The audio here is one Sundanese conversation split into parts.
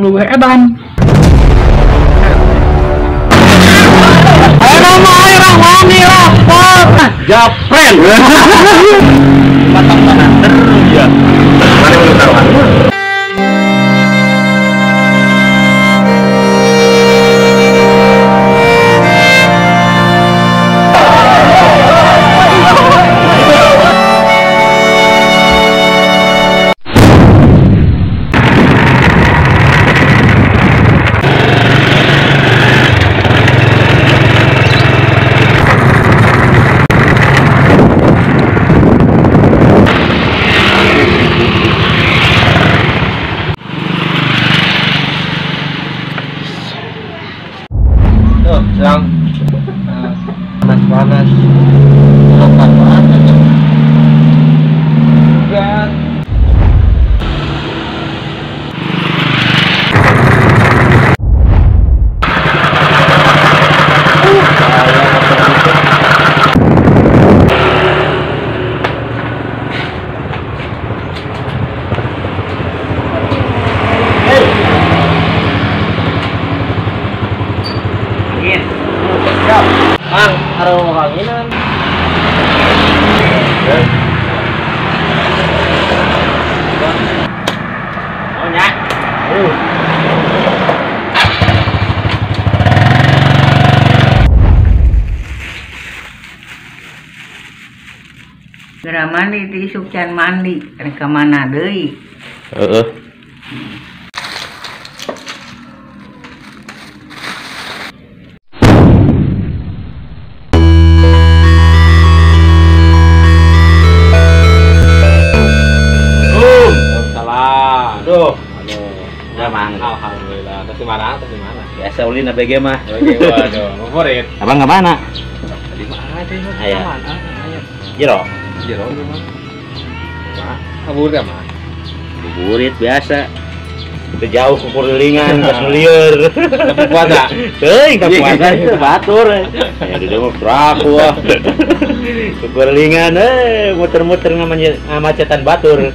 Nu leuwih edan. Japren. Matang tangan terus ya. Mana mau taruhan? Lang panas-panas makan panas juga. Mang, karo kanginan. Oh nya. Geura mandi ti isuk can mandi, rek ka mana deui? Heeh. Aduh, aduh, mang. Alhamdulillah. Terus di mana? Terus di mana? Biasa ulin ABG mah. ABG, waduh, favorit. Abang ke mana? Di mana aja ini? Aya. Jero. Jero di mana? Mah, kabur ya mah. Buburit biasa. Itu jauh kukurilingan, pas ngeliur. Tapi puasa. Teuing, tapi puasa itu batur. Ya di mah peraku ah. Kukurilingan muter-muter ngamacetan batur.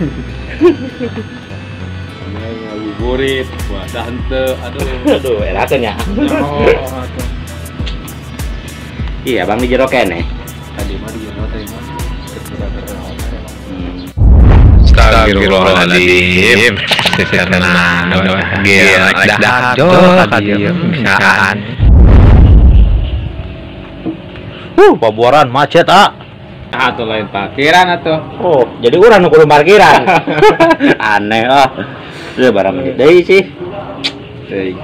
Ngabuburit, puasa henteu, aduh. Aduh, erakeun nya. Oh, aduh. Iya, Bang di jero keneh. Tadi mah di jero tadi mah. Astagfirullahaladzim. Pabuaran macet ah. Atau lain parkiran atau. Oh, jadi urang nu kudu parkiran. Aneh ah. Ieu barang deui sih. Deui.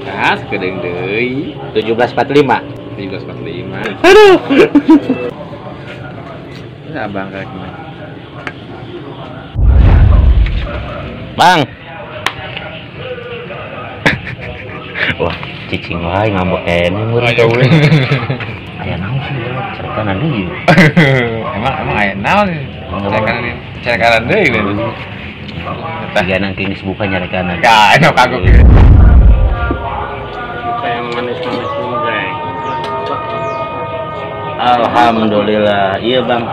Ah, sakedeung deui. 17.45. 17.45. Aduh. Abang kayak gimana? Bang. Wah, cicing wae ngambek keneh meureun ka ulin. Aya naon sih cerekanan deui. Emang aya naon? Cerekanan deui gitu. Tiga nangking geus buka nyarekanan. Ya, enak kagok. Kita yang manis-manis dulu, guys. Alhamdulillah. Iya, Bang.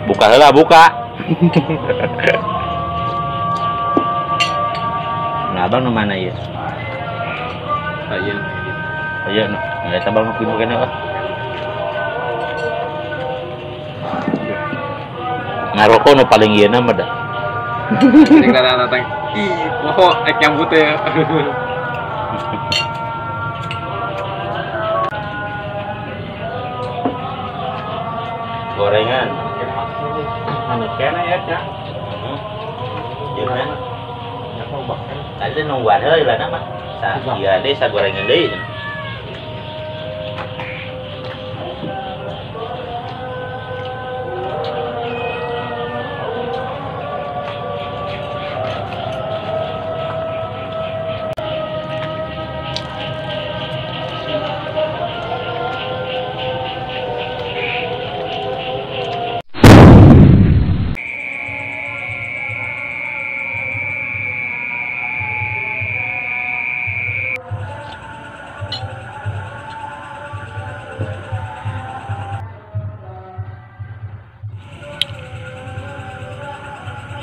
Buka heula, buka. Nah, abang nu mana ieu? Aya. Aya nu. Nah, eta bang nu kieu keneh ah. Ngaroko nu paling ieu na mah da. Jadi kada datang. Ih, poho ek nyambut ya. Gorengan. Anu kena ya, Cak. Heeh. Iya. Tadi nungguan heula na mah. Sa ieu deui sa gorengan deui.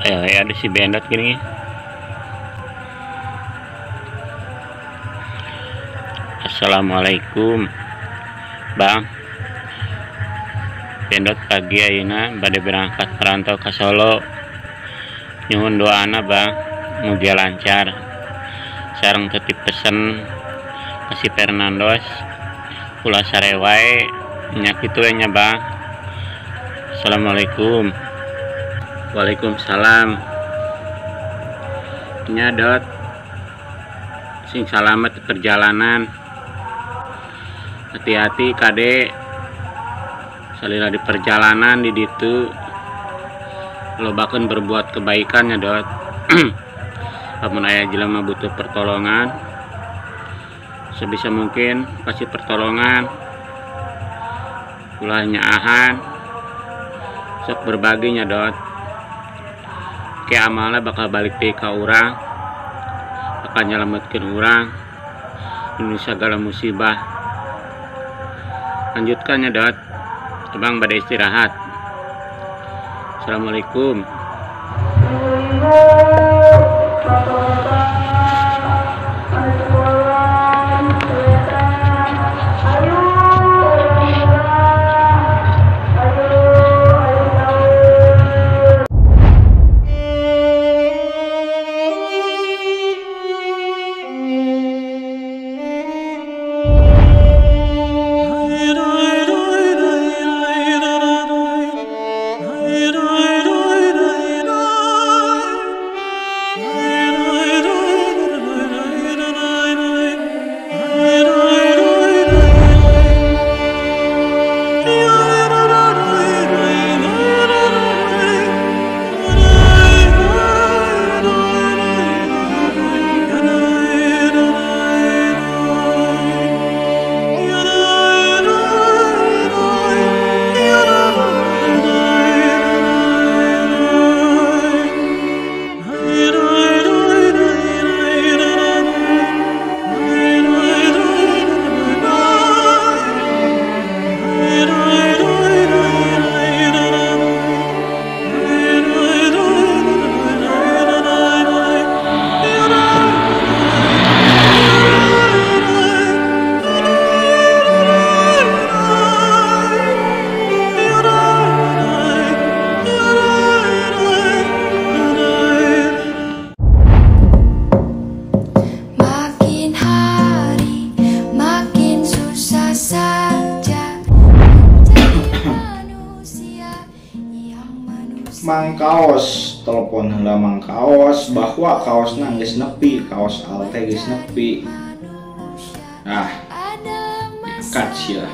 Ayo ada si Bendot gini. Assalamualaikum Bang. Bendot pagi ayeuna bade berangkat merantau ke Solo. Nyuhun doana Bang, mugia lancar. Sareng titip pesen ka si Fernandos ulah sare wae nya kitu we nya Bang. Assalamualaikum. Waalaikumsalam. Nya Dot, sing salamet perjalanan. Hati-hati kade, salila di perjalanan di ditu lobakeun berbuat kebaikan ya Dot. Lamun aya jelema butuh pertolongan, sebisa mungkin kasih pertolongan. Ulah nyaahan, sok berbaginya Dot. Ke amalna bakal balik deui ka urang, bakal nyelametkeun urang dinu sagala musibah. Lanjutkan ya Dot, abang bade istirahat. Assalamualaikum. Mang Kaos, telepon heula Mang Kaos bahwa kaosna geus nepi, kaos alte geus nepi. Ah, diangkat sia.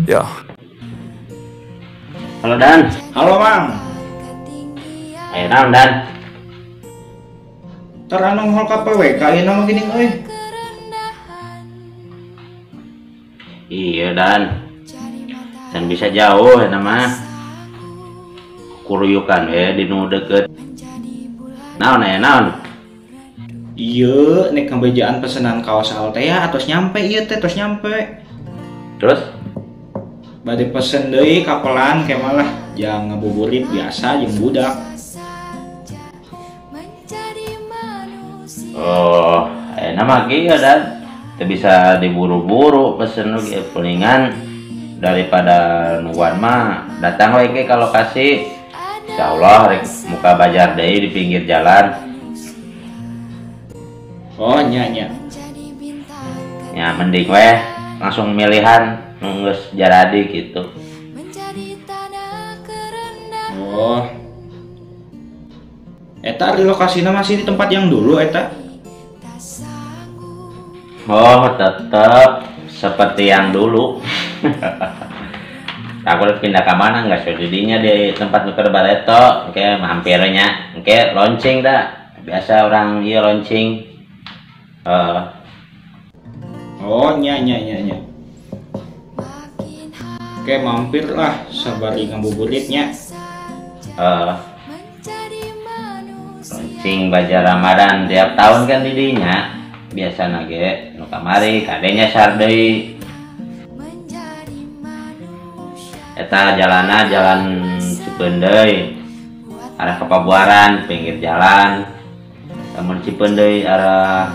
Ya. Halo Dan. Halo Mang. Ayo naon Dan? Tar anu ngol ka PWK ieu mah gini euy. Iya Dan, dan bisa jauh ya nama kuruyukan ya di nu deket. Naon ya naon? Iya, nek ngebejaan pesenan kaos alte ya atos nyampe ieu teh tos nyampe. Terus? Bade pesen deui kapelan ke malah jang ngabuburit biasa jeung budak. Oh, nama kieu Dan. Bisa diburu-buru pesen oge palingan daripada nungguan mah datang lagi ke lokasi. Insyaallah rek muka bajar deui di pinggir jalan. Oh nya nya. Ya mending weh langsung milihan nu geus jaradi gitu. Oh. Eta di lokasina masih di tempat yang dulu eta. Oh, tetap seperti yang dulu. Aku pindah ke mana nggak sejadinya di tempat nuker bareto, oke mampirnya, oke launching dah. Biasa orang iya launching. Oh, nya nya nya nya. Oke, mampir lah sabari ngabuburitnya. Launching bazar Ramadan tiap tahun kan didinya. Biasana ge nu kamari kade nyasar deui. Eta jalana jalan Cipeundeuy arah ke Pabuaran pinggir jalan. Lamun Cipeundeuy arah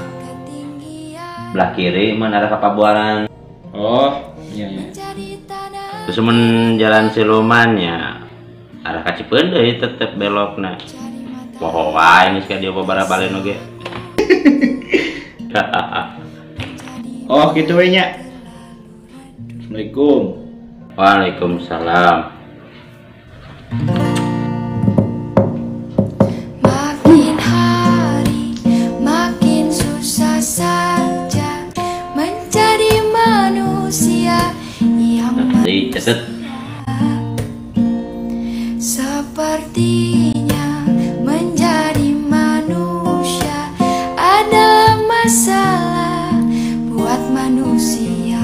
belah kiri mun arah ke Pabuaran. Oh, iya iya. Terus mun jalan Siluman ya arah ka Cipeundeuy tetep belokna. Poho wae geus ka dieu babara balen oge. Oh, kitu we nya. Assalamualaikum. Waalaikumsalam. Makin hari makin susah saja mencari manusia yang catet. Sepertinya menjadi manusia ada masalah buat manusia.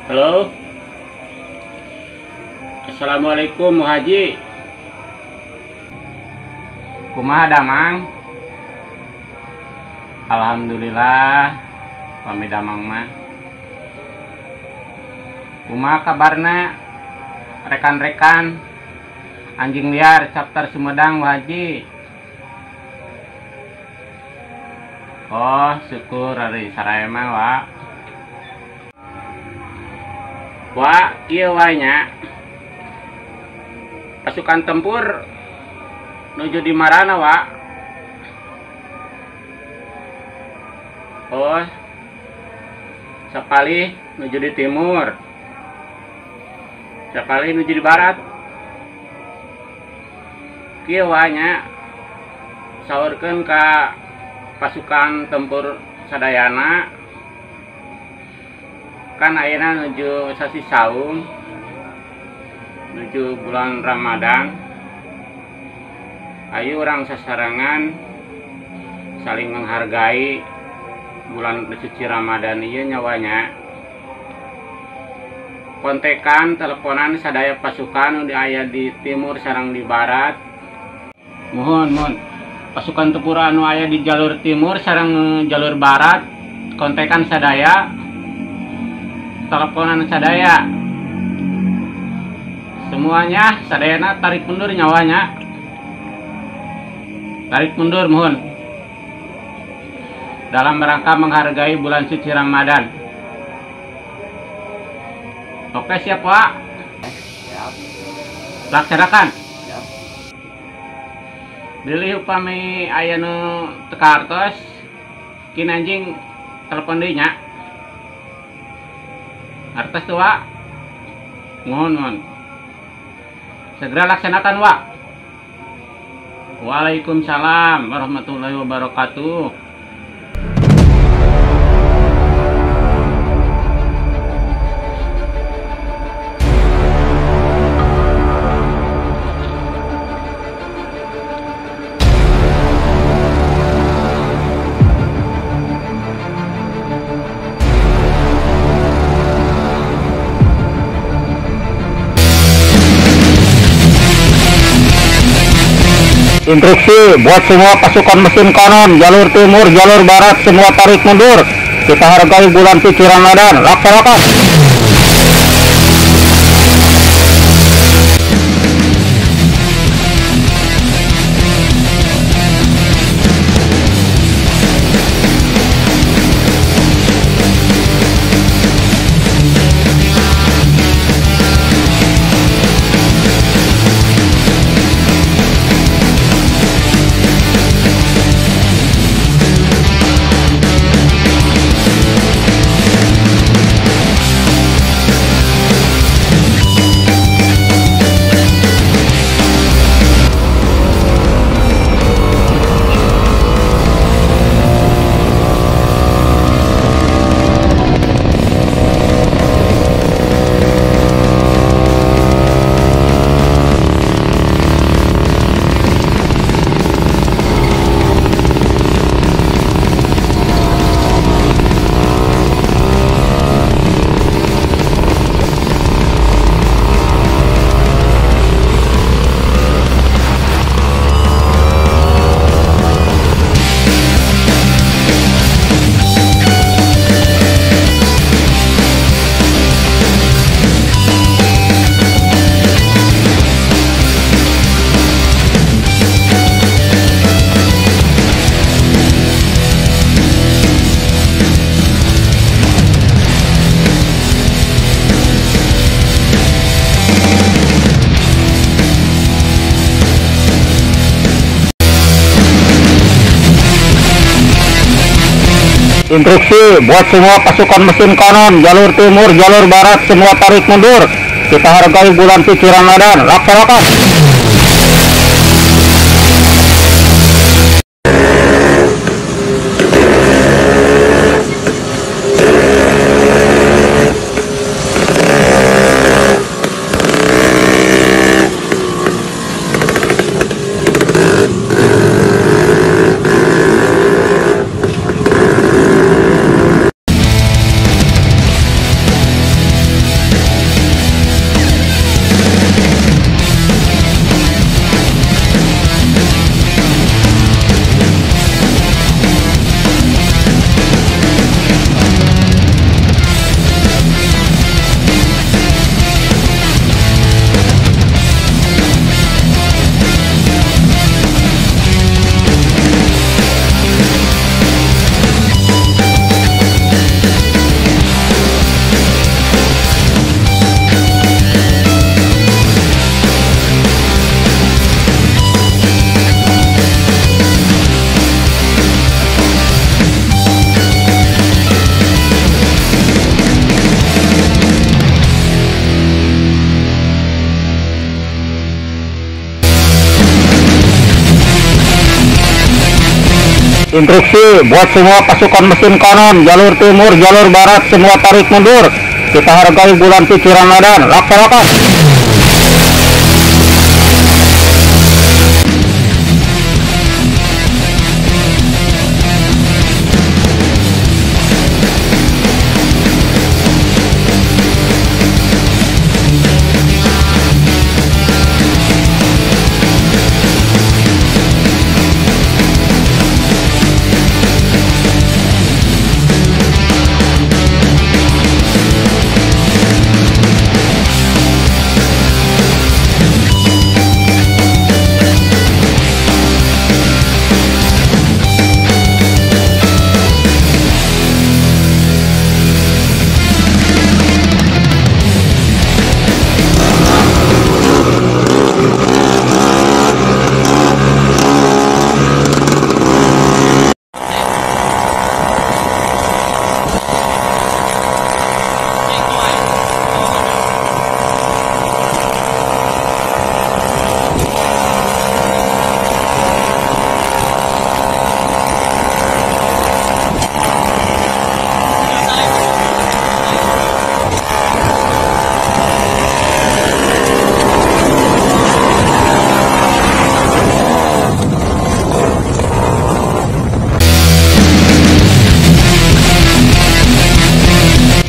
Halo. Assalamualaikum Mu Haji. Kumaha damang? Alhamdulillah pami damang mah. Kumaha kabarna rekan-rekan anjing liar chapter Sumedang Mu Haji? Oh, syukur ari saraya mah wa. Wa kieu wae nya. Pasukan tempur nuju di marana wa? Oh, sapalih nuju di timur, sapalih nuju di barat. Kieu wae nya, saurkeun ka pasukan tempur sadayana. Kan ayeuna nuju sasi saum, nuju bulan Ramadan. Ayo urang sasarangan saling menghargai bulan suci Ramadan ieu nyawanya. Kontekan teleponan sadaya pasukan nu aya di timur sareng di barat. Mohon mohon pasukan tempur anu aya di jalur timur sareng jalur barat, kontekan sadaya, teleponan sadaya, semuanya sadayana tarik mundur nyawanya, tarik mundur mohon, dalam rangka menghargai bulan suci Ramadan. Oke siap Pak? Siap. Laksanakan. Siap. Bilih upami aya nu teu kahartos, kin anjing telepon deui nya. Hartos tuh Wak. Mohon mohon. Segera laksanakan Wak. Waalaikumsalam warahmatullahi wabarakatuh. Instruksi buat semua pasukan mesin kanan, jalur timur, jalur barat, semua tarik mundur. Kita hargai bulan suci Ramadan. Laksanakan. Instruksi buat semua pasukan mesin kanan, jalur timur, jalur barat, semua tarik mundur. Kita hargai bulan suci Ramadan. Laksanakan. Instruksi buat semua pasukan mesin kanan, jalur timur, jalur barat, semua tarik mundur. Kita hargai bulan suci Ramadan, laksanakan.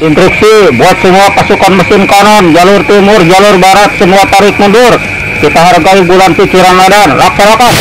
Instruksi buat semua pasukan mesin kanan, jalur timur, jalur barat, semua tarik mundur. Kita hargai bulan suci Ramadan, laksanakan.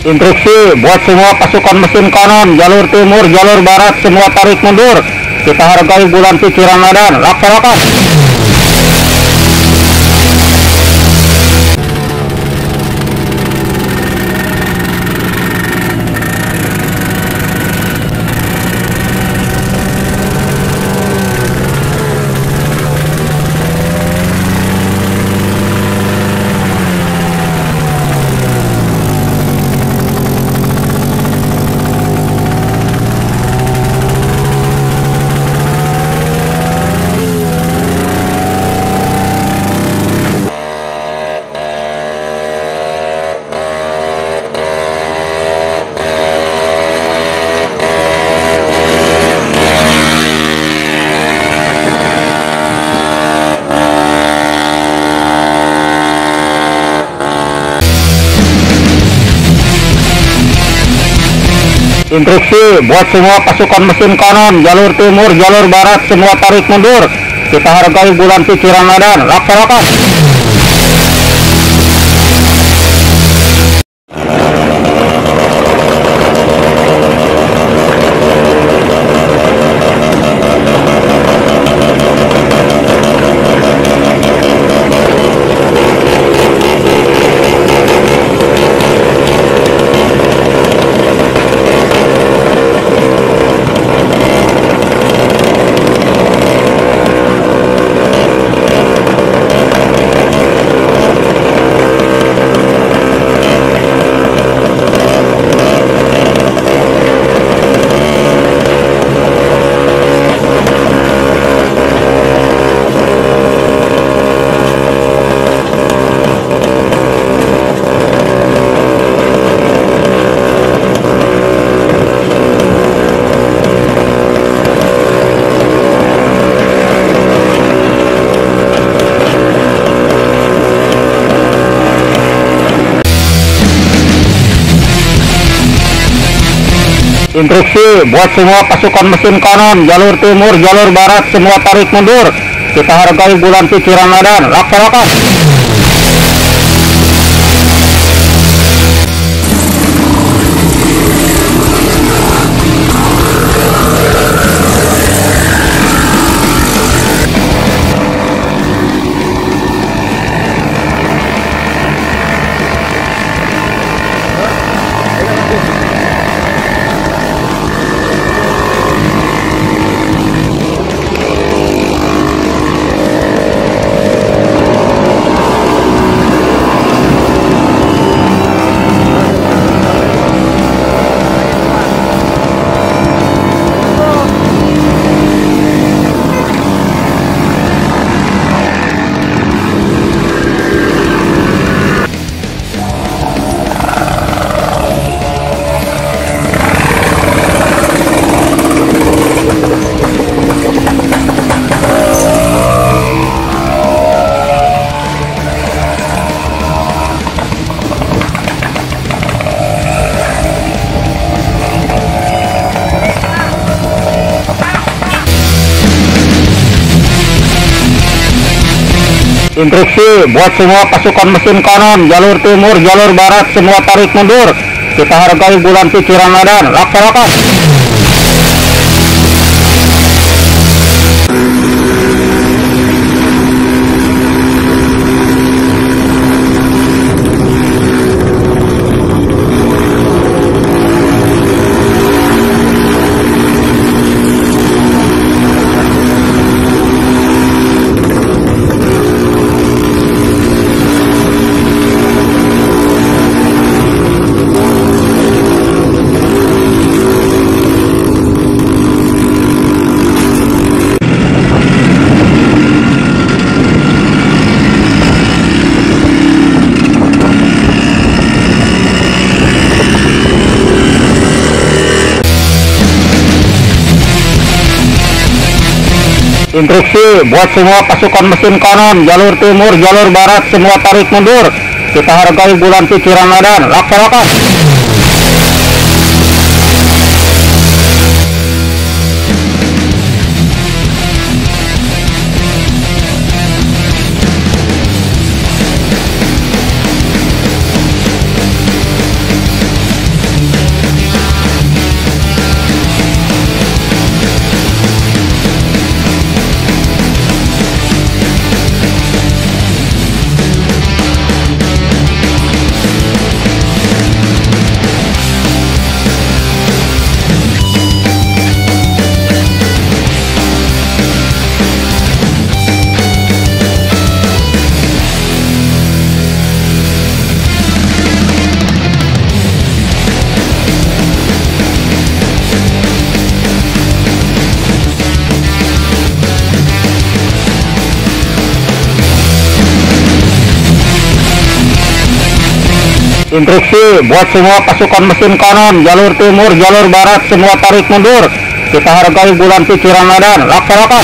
Instruksi buat semua pasukan mesin kanan, jalur timur, jalur barat, semua tarik mundur. Kita hargai bulan suci Ramadan, laksanakan. Instruksi buat semua pasukan mesin kanan, jalur timur, jalur barat, semua tarik mundur. Kita hargai bulan suci Ramadan, laksanakan. Instruksi buat semua pasukan mesin kanan, jalur timur, jalur barat, semua tarik mundur. Kita hargai bulan suci Ramadan, laksanakan. Instruksi buat semua pasukan mesin kanan, jalur timur, jalur barat, semua tarik mundur. Kita hargai bulan suci Ramadan, laksanakan. Instruksi buat semua pasukan mesin kanan, jalur timur, jalur barat, semua tarik mundur. Kita hargai bulan suci Ramadan, laksanakan. Instruksi buat semua pasukan mesin kanan, jalur timur, jalur barat, semua tarik mundur. Kita hargai bulan suci Ramadan, laksanakan.